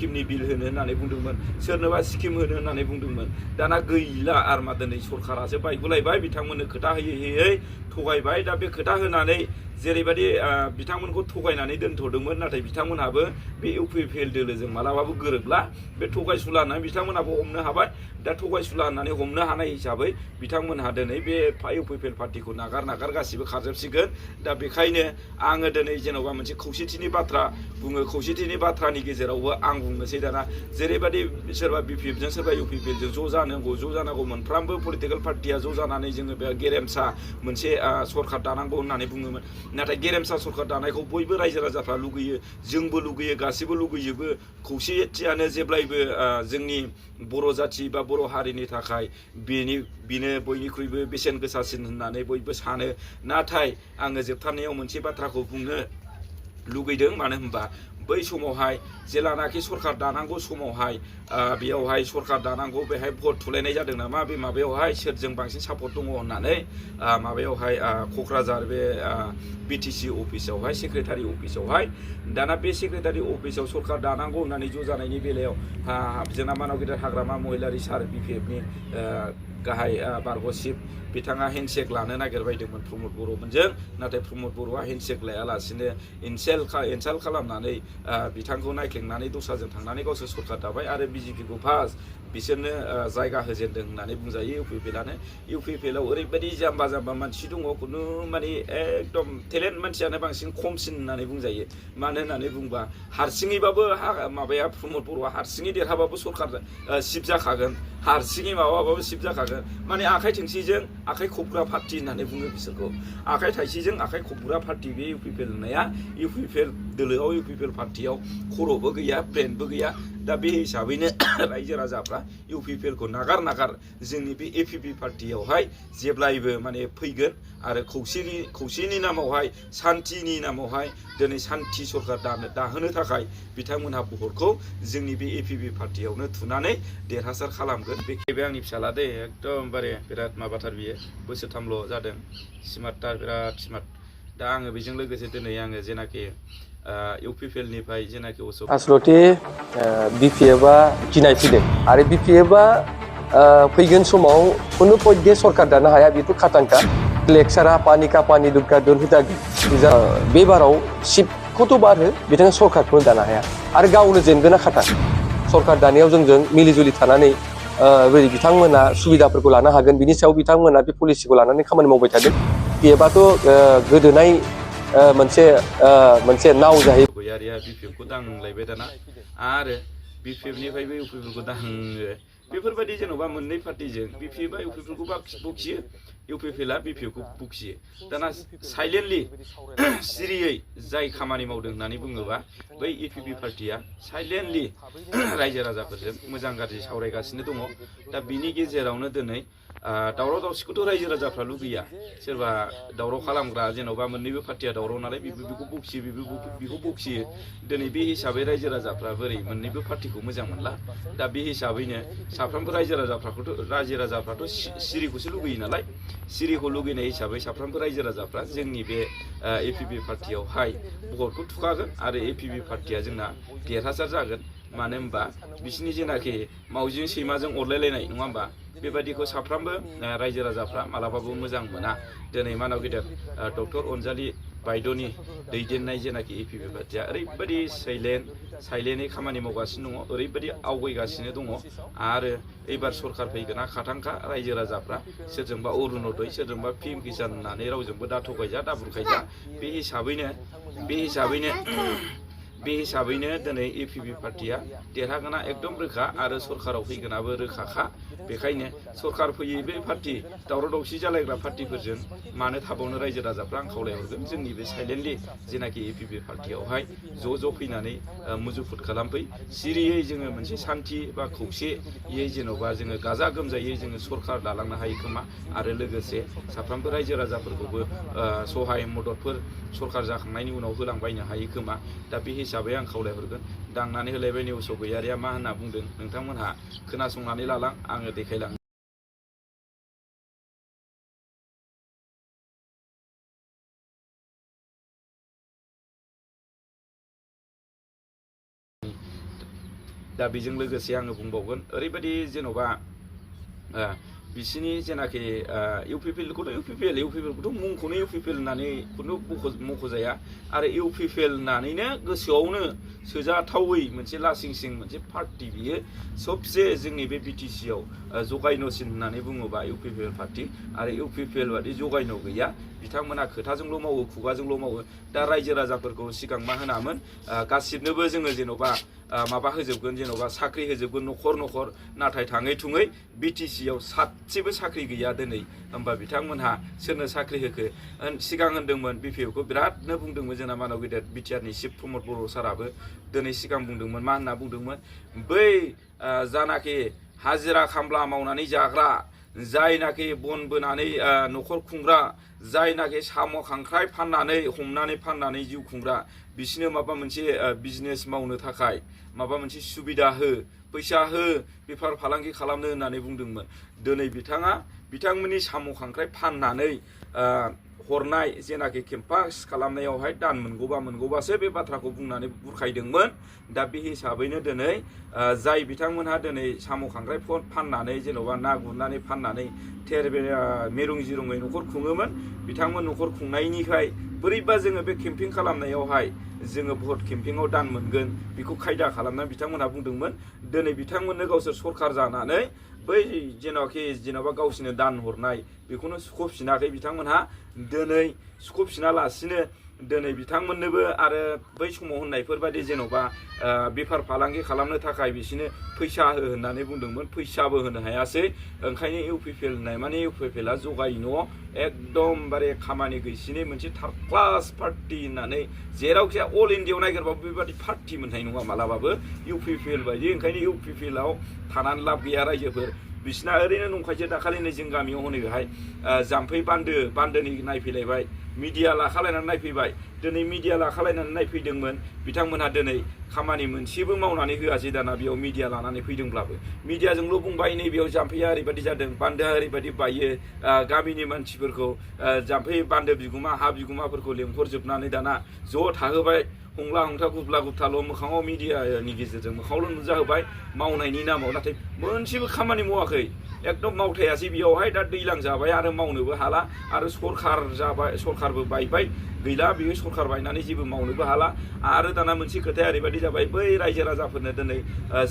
स्किमनि बिल होनो होननानै बुंदोंमोन सोरनोबा स्किम होनो होननानै बुंदोंमोन दाना गैला आरो मा दिनै सरकारासो बायगुलायबाय बिथांमोननो खोथा होयै होयै थगायबाय दा बे खोथा होनानै जेरैबायदि बिथांमोनखौ थगायनानै दोनथ'दोंमोन नाथाय बिथांमोनहाबो बे इउपिपिएल दोलोजों मालाबाबो गोरोबला बे थगायसुला होननानै बिथांमोनहाबो हमनो हाबाय दा थगायसुला होननानै हमनो हानाय हिसाबै बिथांमोनहा दिनै बे इउपिपिएल पार्टिखौ नागार गासिबो खारजोबसिगोन दा बेखायनो आङो दिनै जेन'बा मोनसे खौसेथिनि बाथ्रा बुङो खौसेथिनि बाथ्रानि गेजेरावबो आं बुंनोसै दाना जेरैबायदि सोरबा बिपिएफजों सोरबा इउपिपिएलजों ज' जानांगौ मोनफ्रोमबो पलिटिकेल पार्टिया ज' जानानै जोङो बे गेरेमसा मोनसे सरकार दानांगौ होननानै बुङोमोन नाथाय गेरेमसा सरकार दानायखौ बयबो रायजो राजाफ्रा लुगैयो जोंबो लुगैयो गासिबो लुगैजोबो खौसेथियानो जेब्लायबो जोंनि बर' जाथि बा बर' हारिनि थाखाय बेनो बयनिख्रुइबो बेसेन गोसासिन होननानै बयबो सानो नाथाय आङो जोबथारनायाव मोनसे बाथ्राखौ बुंनो लुगैदों मानो होनबा बै समावहाय जेलानाखि सरकार दानांगौ समावहाय बेयावहाय सरकार दानांगौ बेहाय भट थुलायनाय जादों नामा बे माबायावहाय सोरजों बांसिन सापर्ट दङ होननानै माबायावहाय क'क्राझार बे बिटिसि अफिसावहाय सेक्रेटारि अफिसावहाय दाना बे सेक्रेटारि अफिसाव सरकार दानांगौ होननानै ज' जानायनि बेलायाव जोंना मानाव गेदेर हाग्रामा महिलारि सार बिपिएफनि गाहाय बारग'सिब बिथाङा हेन्डसेक लानो नागिरबायदोंमोन प्रमद बर'मोनजों नाथाय प्रमद बर'आ हेन्डसेक लायालासिनो इनसाल्ट खालामनानै बिथांखौ नायख्लेंनानै दस्राजों थांनानै गावसोर सरकार दाबाय आरो बिजेपिखौ फार्स्ट बिसोरनो जायगा होजेनदों होननानै बुंजायो इउपिपिएलआव ओरैबायदि जाम्बा मानसि दङ खुनु माने एकदम टेलेन्ट मानसियानो बांसिन खमसिन होननानै बुंजायो मानो होननानै बुंबा हारसिङैबाबो माबाया प्रमद बर'आ हारसिङै देरहाबाबो सरकार सिफ जाखागोन हारसिङै माबाबाबो सिफ जाखागोन माने आखाइ थोंसेजों आखाइ खबग्रा पार्टि होननानै बुङो बिसोरखौ आखाइ थाइसेजों आखाइ खबग्रा पार्टि बे इउपिपिएल होननाया इउपिपिएल दोलोआव इउपिपिएल पार्टियाव खर'बो गैया ब्रेनबो गैया दा बे हिसाबैनो रायजो राजाफ्रा इउपिपिएलखौ नागार जोंनि बे एपिपि पार्टियावहाय जेब्लायबो माने फैगोन आरो खौसेनि नामावहाय सान्थिनि नामावहाय दिनै सान्थि सरकार दाहोनो थाखाय बिथांमोनहा भटखौ जोंनि बे एपिपि पार्टियावनो थुनानै देरहासार खालामगोन बे खेबे आंनि फिसाला दे एकदमबारे बिराद माबाथार बियो बोसोरथामल' जादों स्मार्टथार बिराद स्मार्ट दा आङो बेजों लोगोसे दिनै आङो जेनाखि इउपिपिएलनिफ्राय जेनाखि आसलथे बिपिएफआ गिनाय फैदों आरो बिपिएफआ फैगोन समाव खुनु पयदे सरकार दानो हाया बेथ' खाथांखा लेक्सारा पानि दुर्गा दोनहोदागि बे बाराव सिटखौथ' बारहो बिथाङा सरकारखौनो दानो हाया आरो गावनो जेनगोना खाथां सरकार दानायाव जोंजों मिलिजुलि थानानै बिथांमोना सुबिदाफोरखौ लानो हागोन बिनि सायाव बिथांमोना बे पलिसिखौ लानानै खामानि मावबाय थादों बिएफआथ' गोदोनाय मोनसे नाव जाहैबाय गैयारिया बिपिएफखौ दांलायबाय दाना आरो बिपिएफनिफ्रायबो इउपिपिएलखौ दाङो बेफोरबायदि जेन'बा मोननै पार्टिजों बिपिएफआ इउपिपिएलखौ बखियो इउपिपिएलआ बिपिएफखौ बखियो दाना साइलेन्टलि सिरियै जाय खामानि मावदों होननानै बुङोबा बै इपिपि पार्टिया साइलेन्टलि रायजो राजाफोरजों मोजां गाज्रि सावरायगासिनो दङ दा बिनि गेजेरावनो दिनै दावराव दावसिखौथ' रायजो राजाफ्रा लुगैया सोरबा दावराव खालामग्रा जेन'बा मोननैबो पार्टिया दावराव नालाय बेबो बेखौ बखियो बेखौ बखियो दिनै बे हिसाबै रायजो राजाफ्रा बोरै मोननैबो पार्टिखौ मोजां मोनला दा बे हिसाबैनो साफ्रोमबो रायजो राजाफ्राथ' सिरिखौसो लुगैयो नालाय सिरिखौ लुगैनाय हिसाबै साफ्रोमबो रायजो राजाफ्रा जोंनि बे एपिपि पार्टियावहाय भटखौ थुखागोन आरो एपिपि पार्टिया जोंना देरहासार जागोन मानो होनबा बिसिनि जेनाखि मावजिजों सैमाजों अरलायलायनाय नङा होमबा बेबायदिखौ साफ्रोमबो रायजो राजाफ्रा मालाबाबो मोजां मोना दिनै मानाव गेदेर डक्टर अनजालि बायद'नि दैदेननाय जेनाखि एपिपि पार्टिया ओरैबायदि साइलेन्टै खामानि मावगासिनो दङ ओरैबायदि आवगायगासिनो दङ आरो एबार सरकार फैगोना खाथांखा रायजो राजाफ्रा सोरजोंबा अरुण'दय सोरजोंबा पिएम किसान होननानै रावजोंबो दा थगायजा दा बुरखायजा बे हिसाबैनो दिनै एपिपि पार्टिया देरहागोना एकदम रोखा आरो सरकाराव फैगोनाबो रोखाखा बेखायनो सरकार फैयै बे पार्टि दावराव दावसि जालायग्रा पार्टिफोरजों मानो थाबावनो रायजो राजाफ्रा आं खावलायहरगोन जोंनि बे साइलेन्टलि जेनाखि एपिपि पार्टियावहाय ज' फैनानै मुजुफुद खालामफै सिरियै जोङो मोनसे सान्थि बा खौसेयै जेन'बा जोङो गाजा गोमजायै जोङो सरकार दालांनो हायो खोमा आरो लोगोसे साफ्रोमबो रायजो राजाफोरखौबो सहाय मददफोर सरकार जाखांनायनि उनाव होलांबायनो हायो खोमा दा बे हिसाबै आं खावलायहरगोन दांनानै होलायबाय निउसाव गैयारिया मा होनना बुंदों नोंथांमोनहा खोनासंनानै लालां आङो देखायलां दा बेजों लोगोसे आङो बुंबावगोन ओरैबायदि जेन'बा बिसिनि जेनाखि इउपिपिएलखौथ' मुंखौनो इउपिपिएल होननानै खुनु मख'जाया आरो इउपिपिएल होननानैनो गोसोआवनो सोजाथावै मोनसे लासिंसिं मोनसे पार्टि बियो सबसे जोंनि बे बिटिसिआव जगायन'सिन होननानै बुङोबा इउपिपिएल पार्टि आरो इउपिपिएल बादि जगायन' गैया बिथांमोना खोथाजोंल' मावो खुगाजोंल' मावो दा रायजो राजाफोरखौ सिगां मा होनामोन गासिबनोबो जोङो जेन'बा माबा होजोबगोन जेन'बा साख्रि होजोबगोन न'खर न'खर नाथाय थाङै थुङै बिटिसिआव सासेबो साख्रि गैया दिनै होमबा बिथांमोनहा सोरनो साख्रि होखो सिगां होनदोंमोन बिपिएफखौ बिरादनो बुंदोंमोन जोंना मानव गेदेर बिटिआरनि चिफ प्रमद बर' साराबो दिनै सिगां बुंदोंमोन मा होनना बुंदोंमोन बै जानाखि हाजिरा खामला मावनानै जाग्रा जायनाखि बन बोनानै न'खर खुंग्रा जायनाखि साम' खांख्राइ फाननानै हमनानै फाननानै जिउ खुंग्रा बिसोरनो माबा मोनसे बिजनेस मावनो थाखाय माबा मोनसे सुबिदा हो फैसा हो बेफार फालांगि खालामनो होननानै बुंदोंमोन दिनै बिथांमोननि साम' खांख्राइ फाननानै हरनाय जेनाखि केम्पास खालामनायावहाय दान मोनगौबासो बे बाथ्राखौ बुंनानै बुरखायदोंमोन दा बे हिसाबैनो दिनै जाय बिथांमोनहा दिनै साम' खांख्राइ फाननानै जेन'बा ना गुरनानै फाननानै मेरुं जिरुङै न'खर खुङोमोन बिथांमोन न'खर खुंनायनिफ्राय बोरैबा जोङो बे केम्पिं खालामनायावहाय जोङो भट केम्पिंआव दान मोनगोन बेखौ खायदा खालामनानै बिथांमोनहा बुंदोंमोन दिनै बिथांमोननो गावसोर सरखार जानानै बै जेन'बा गावसोरनो दान हरनाय बेखौनो सुख'फिनाखै बिथांमोनहा दिनै सुख'फिनालासिनो दिनै बिथांमोननोबो आरो बै समाव होननायफोरबायदि जेन'बा बेफार फालांगि खालामनो थाखाय बिसोरनो फैसा हो होननानै बुंदोंमोन फैसाबो होनो हायासै ओंखायनो इउपिपिएल होननाय माने इउपिपिएलआ जगायन' एकदमबारे खामानि गैसिनि मोनसे थार्ड क्लास पार्टि होननानै जेरावखिया अल इन्डियायाव नागिरबाबो बेबादि पार्टि मोननाय नङा मालाबाबो इउपिपिएल बायदि ओंखायनो इउपिपिएलआव थानानै लाब गैया रायजोफोर बिसिना ओरैनो नंखायसो दाखालिनो जों गामियाव हनै बेहाय जाम्फै बान्दोनि नायफैलायबाय मिडिया लाखालायनानै नायफैबाय दिनै मिडिया लाखालायनानै नायफैदोंमोन बिथांमोनहा दिनै खामानि मोनसेबो मावनानै होआसै दाना बेयाव मिडिया लानानै फैदोंब्लाबो मिडियाजोंल' बुंबाय नैबेयाव जाम्फैया ओरैबायदि जादों बान्दोआ ओरैबायदि बायो गामिनि मानसिफोरखौ जाम्फै बान्दो बिगुमा हा बिगुमाफोरखौ लेंहरजोबनानै दाना ज' थाहोबाय हंला हंथा गुबला गुबथाल' मोखाङाव मिडियानि गेजेरजों मोखाङावल' नुजाहोबाय मावनायनि नामाव नाथाय मोनसेबो खामानि मावाखै एकदम मावथायासै बेयावहाय दा दैलां जाबाय आरो मावनोबो हाला आरो सरखारबो बायबाय गैला बेयो सरखार बायनानै जेबो मावनोबो हाला आरो दाना मोनसे खोथाया ओरैबायदि जाबाय बै रायजो राजाफोरनो दिनै